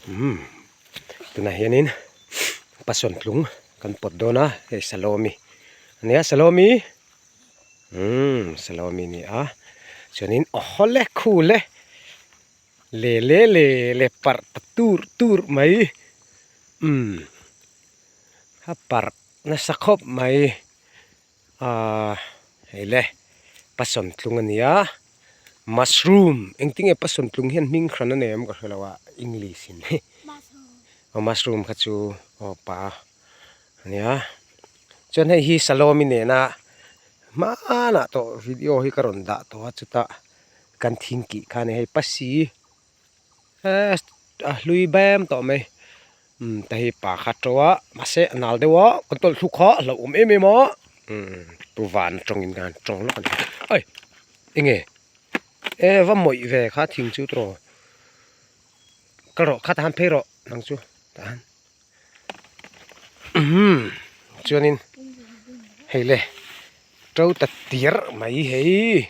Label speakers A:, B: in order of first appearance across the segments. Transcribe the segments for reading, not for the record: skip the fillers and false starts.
A: Umm tunah hianin pasawm tlung kan pawt dawn a hei Salawmi ania Salawmi umm Salawmi a ni a chuanin aw le khu le le le le le parh ta tur tur mai umm a parh nasa khawp mai ahh hei le pasawm tlung a ni a. Mushroom engtinge pasawm tlung hian hming hran a nei em ka hre lo a english in aw mushroom kha chu aw pa ania chuan hei hi salawmi nena hmanah tawh video hi ka rawn dah tawh a chutah kan thing kih kha a ni hei pasi eee a hlui bem tawh mai umm te hi pa kha to a mahse a nal deuh a kan tawlh thluk kha a hlauhawm em em a umm pu van tawngin khan tawng lawk a ni ai enge e va mawih ve kha thing chu tawh ka rawh kha tahan phei rawh nang chu tahan umm chuanin hei le to ta tir mai hei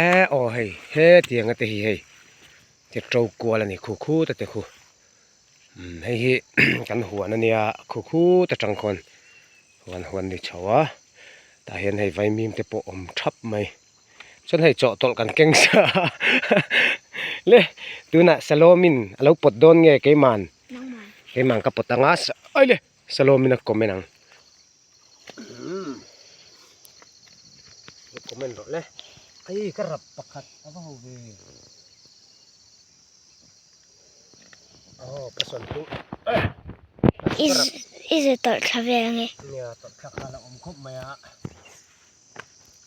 A: e aw hei hetiang te hi hei. Ti to kual a ni khu khu ta te khu umm hei hi kan huan a nia khu khu ta tang khawn huan huan ni chho a tah hian hei vaimim te pawh awm thap mai chuan hei chawhtawlh kan keng sa a le tunah salawmin a lo pawt dawn nge keiman keiman ka pawt anga ai le salawmin a comment ang umm comment rawh le ai ka rap pakhat a va ho ve aw ka sawn chu
B: I ze tawlh thla vel ange.
A: Nia tawlh thla khan a awm khawp mai a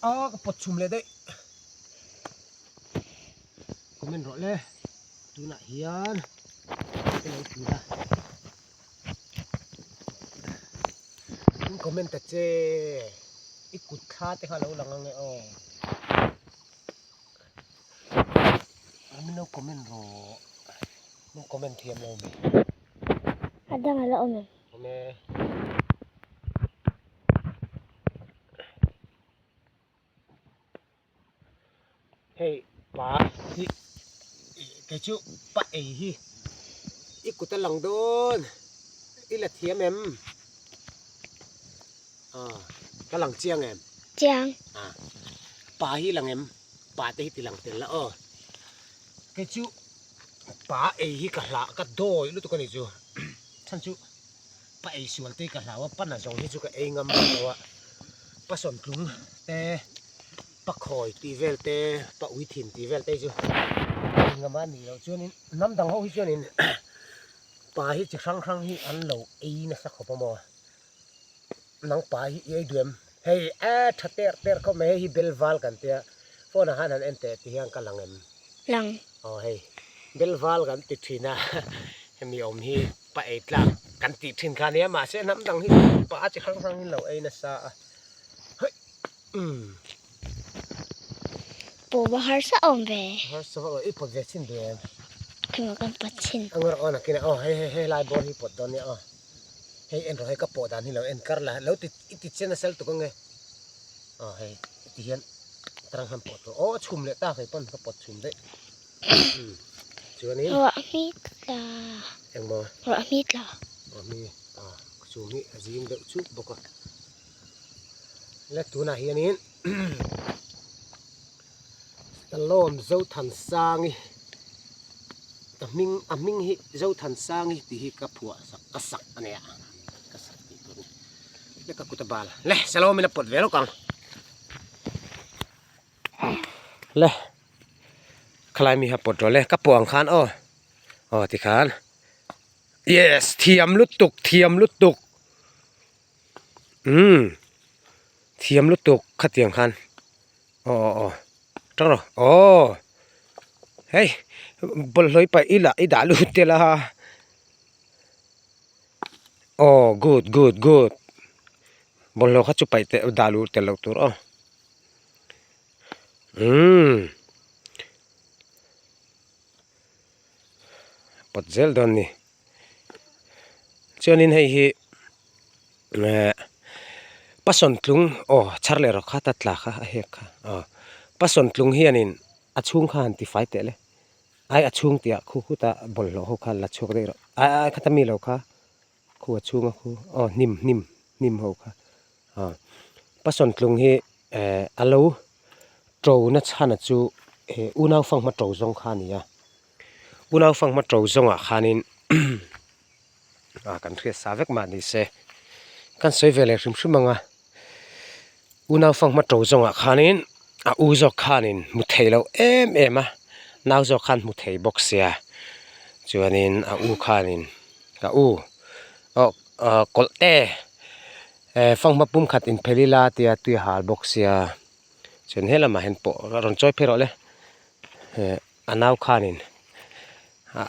A: a ka pawt chhum leh daih comment rawh le tunah hian ka lo ti a. In comment ta che i kut thla te kha lo lang ange aw min lo comment rawh min comment thiam lo mi
B: a dang a la awm em
A: awm e. Hei pa hi kei chu pa ei hi i kut a lang dawn i la thiam em ah ka lang chiang em
B: chiang
A: ah pa hi lang em pa te hi ti lang tel la aw kei chu pa ei hi ka hlah ka dawi lutuk a ni chu chhan chu pa ei sual te hi ka hlau a pa nazawng hi chu ka ei ngam lo a pa sawmtlung te. Pa khawi tih vel te, pa ui thin tih vel te hi chu engam a nih loh chuanin hnam dang ho hi chuanin pa hi chi hrang hrang hi an lo ei nasa khawp a maw. Nang pa hi i ei duh em? Hei e tha ter ter khawp mai hei hi belval kan tia phone ah khan han en teh ti hian ka lang em?
B: Lang.
A: Aw hei belval kan ti thin a hemi awm hi pa ei tlak kan tih thin kha ania mahse hnam dang hi pa chi hrang hrang hi an lo ei nasa a. Umm.
B: Pu va harsa awm ve.
A: Harsa vak lo i pawt ve chin duh em?
B: Khima kan pawt chin.
A: A ngawr awn akin a aw hei hei hei lai bawr hi pawt dawn nia aw. Hei en rawh hei ka pawh dan hi lo en kar la lo ti i ti chen a sel tuk ange. Aw hei ti hian tarang han pawh tur aw a chhum leh ta kei pawn ka pawt chhum daih. Umm chuanin.
B: Ruah hmi tla.
A: Engmaw?
B: Ruah hmi tla.
A: Ruah hmi a chhum hi a zing deuh chuk bawk a. Le tunah hianin Talawm Zothansangi ka hming a hming hi Zothansangi tih hi ka phuah sak ka sak a nia ka sak tih tur a ni le ka kut a bal le Salawmin a pawt ve lawk ang le khalai mi kha pawt rawh le ka pawh ang khan aw aw tikhan yes thiam lutuk thiam lutuk. Umm thiam lutuk khatiang khan aw aw aw tang rawh aw hei bawlhhlawh i paih i lah i dah lut tel a aw good good good bawlhhlawh kha chu paih teh dah luh tel loh tur aw umm pawt zel dawn a ni chuanin hei hi. Eh Pasawntlung aw chhar leh rawh kha ta tla kha a hek kha aw Pasawntlung hianin a chhung kha han tifai teh le. Ai a chhung tih ah khu khutah bawlhhlawh ho kha la chhuak daih rawh ai ai khata mi lo kha khu a chhunga khu aw hnim hnim hnim ho kha aw Pasawntlung hi eh a lo to na chhan a chu eh unau fanghma to zawng kha a ni a unau fanghma to zawngah khanin ah kan hriat sa vek mah ni se kan sawi ve leh hrim hrim ang a unau fanghma to zawngah khanin a u zawk khanin hmu thei loh em em a nau zawk khan hmu thei bawk sia chuanin a u khanin ka u aw ah kawlh te eh fanghma pum khat inphel ila tia tui a hal bawk sia chuan helamah hian pawh a rawn chawi phei rawh le eh a nau khanin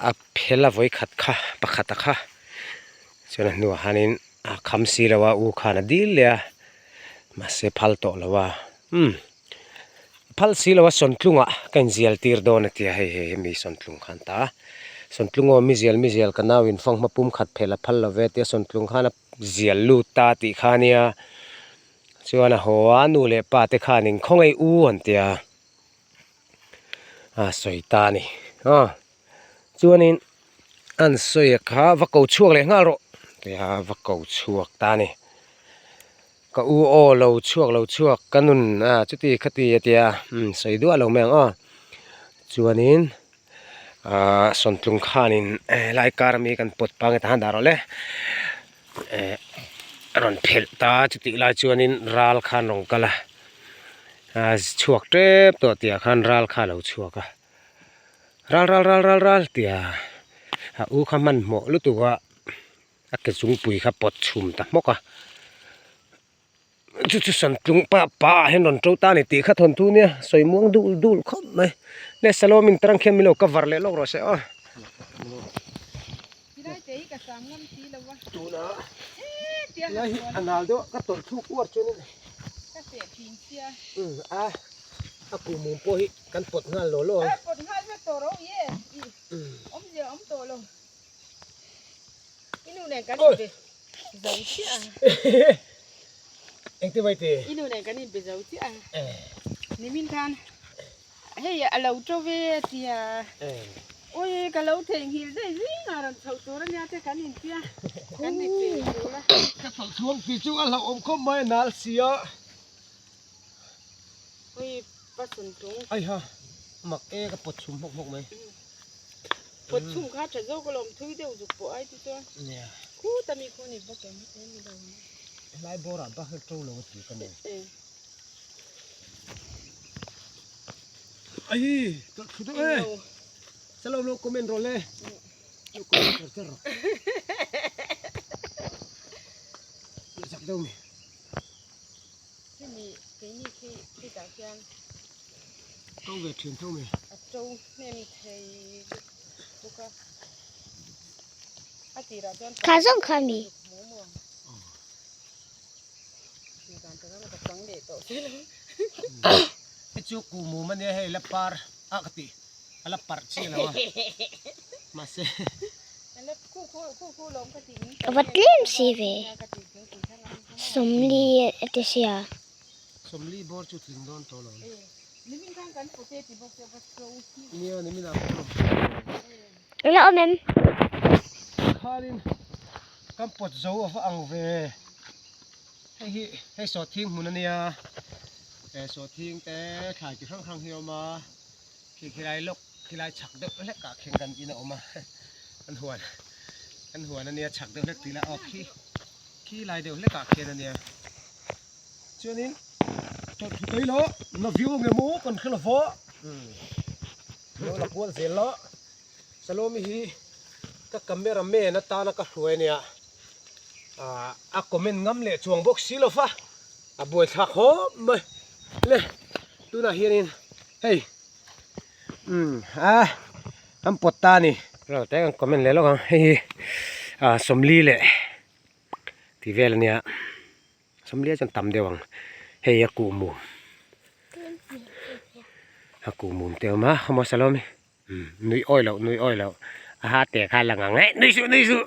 A: a phel a vawi khat kha pakhat a kha chuan a hnuah hianin a kham si lo a u khan a dil leh a mahse phal tawh lo a umm phal si lo a sawntlungah ka inzial tir dawn a tia hei hei hemi sawntlung khan ta a sawntlung aw mi zial mi zial ka nau in fanghma pum khat phel a phal lo ve tia sawntlung khan a zial lut ta tih kha ania chuan a haw a nu leh pa te khanin khawngaih u an tia. A sawi ta a ni aw chuanin an sawi a kha va ko chhuak leh nghal rawh tia va ko chhuak ta a ni ka u aw lo chhuak lo chhuak ka nun a chuti khati a tia umm sawi duah lo mai ang aw chuanin ahh sawntlung khanin helai kar ami kan pawt pang e tahan dah rawh le eh a rawn phelh ta chutih lai chuanin ral khan rawn kal a. A chhuak tep tawh tih ah khan ral kha a lo chhuak a ral ral ral ral ral tih a a u kha hmanhmawh lutuk a a ke chungpui kha pawt chhum ta hmawk a chu chu sawntlung pa pa ah hian rawn to ta a ni tih kha thawnthu nia sawi muang dul dul khawp mai le salawm in tarang khian min lo cover leh lawk rawh se aw. Tuna lai hi a nal deuh a ka tawlh thluk uar chuanin umm a a kum mum pawh hi kan pawt nghal law law ang. Engtin mai ti?
C: Hei a lo to ve a tia. Ui ka lo theihnghilh daih zingah rawn chhoh tur ania te kan intia kan ni chei tur a.
A: Ka chawlh chhuang tih chu a hlauhawm khawp mai a nal si a.
C: Ui pa chhun tung.
A: Aiha mak e ka pawt chhum hmawk hmawk mai.
C: Pawt chhum kha tha zawk alawm thui deuh zuk pawh ai ti chuan.
A: Nia.
C: Khuta mi khu ni bawk em ni lo.
A: Helai bawrah bak hi to lo a ti ka nei. Ai ka thu deuh e chalo lo comment rawh le lo comment char char rawh zak deuh mi
C: hemi keini khi khitah khian
A: to ve thin tho mi
C: a to hnem thei bawk a a tirah chuan
B: kha zawng kha mi
A: Hei chu kuhmum a nia hei la par a ka tih a la parh chiah lo a mahse
B: Ka va tlem si ve sawmli a ti sia.
A: Sawmli bawr chu tling dawn tawh lo nia nimin ah pawh
B: A la awm em?
A: Khanin kan pawt zo a va ang ve. Hei hi hei sawhthing hmun a nia eh sawhthing te thlai chi hrang hrang hi a awm a khi khilai lawk khilai chhak deuh hlek ah khian kan in a awm a kan huan kan huan a nia chhak deuh hlek tih lah aw khi khi lai deuh hlek ah khian a nia chuanin tawlhthlu tawi lo na view nge maw kan hre lo va umm lo la kual zel la Salome hi ka camera man atana ka hruai a nia. Ahh a comment ngam leh chuang bawk si lo va a buaithlak khawp mai le tunah hianin hei umm a an pawt ta a ni ral te kan comment leh lawk ang hei hi ah sawmli leh tih vel a nia sawmli ah chuan tam deuh ang hei a kuhmum a kuhmum te a awm a khawmaw salawm hi. Nui awi loh nui awi loh a ha te kha lang ang eh nui suh nui suh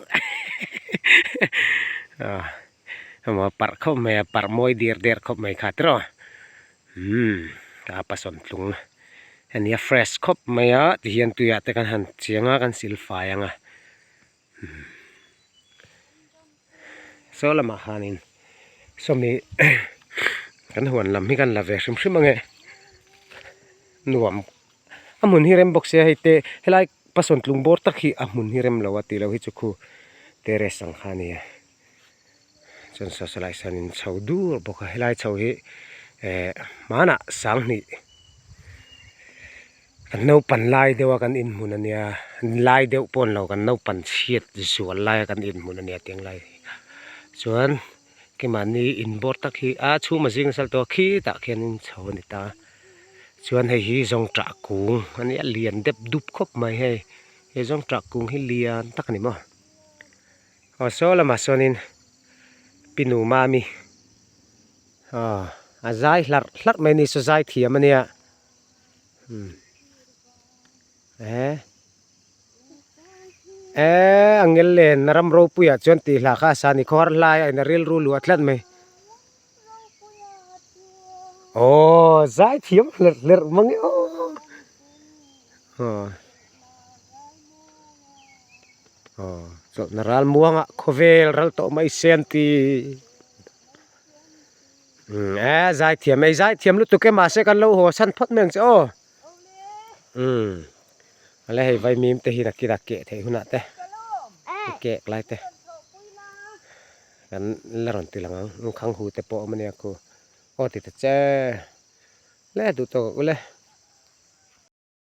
A: emaw parh khawp mai a parh mawi dir der khawp mai kha tiraw umm ka pasawn tlung. Ania fresh khawp mai a tihian tuiah te kan han chiang a kan sil fai ang a saw lamah khanin sawmi kan huan lam hi kan la ve hrim hrim ange nuam a hmun hi rem bawk sia hei te helai pasawn tlung bawr tak hi a hmun hi rem lo a tih loh hi chu khu terrace ang kha a nia. Chuan saw salai sanin chho dur bawk a helai chho hi eh hmanah sanghnih kan naupan lai deuh a kan inhmun a nia lai deuh pawh ni lo kan naupan chhiat zual lai a kan inhmun a nia tiang lai hi chuan keimahni inbawr tak hi a chhum a zing nasa tawh a khitah khianin chho a ni ta chuan hei hi zawngṭah kung a nia lian dep dup khawp mai hei he zawngṭah kung hi lian tak a ni maw. Aw saw lamah sawnin pinu mami aw a zai hlarh hlarh mai a ni saw zai thiam a nia umm eh eh a ngel len a ram ropuiah chuan tih hla kha a sa a ni khawhar hlai a in a rilru luah tlat mai aw zai thiam hlerh hlerh mang e aw aw. Aw chawlhna ral muangah khawvel ral tawh mai se an ti umm e zaithiam ei zaithiam lutuk e mahse kan lo haw san phawt mai ang che aw umm ale hei vaimim te hi nakina keh theih hunah te kek lai te kan la rawn ti lang ang khang hu te pawh a awm ania khu aw ti ta che le duh tawk ule.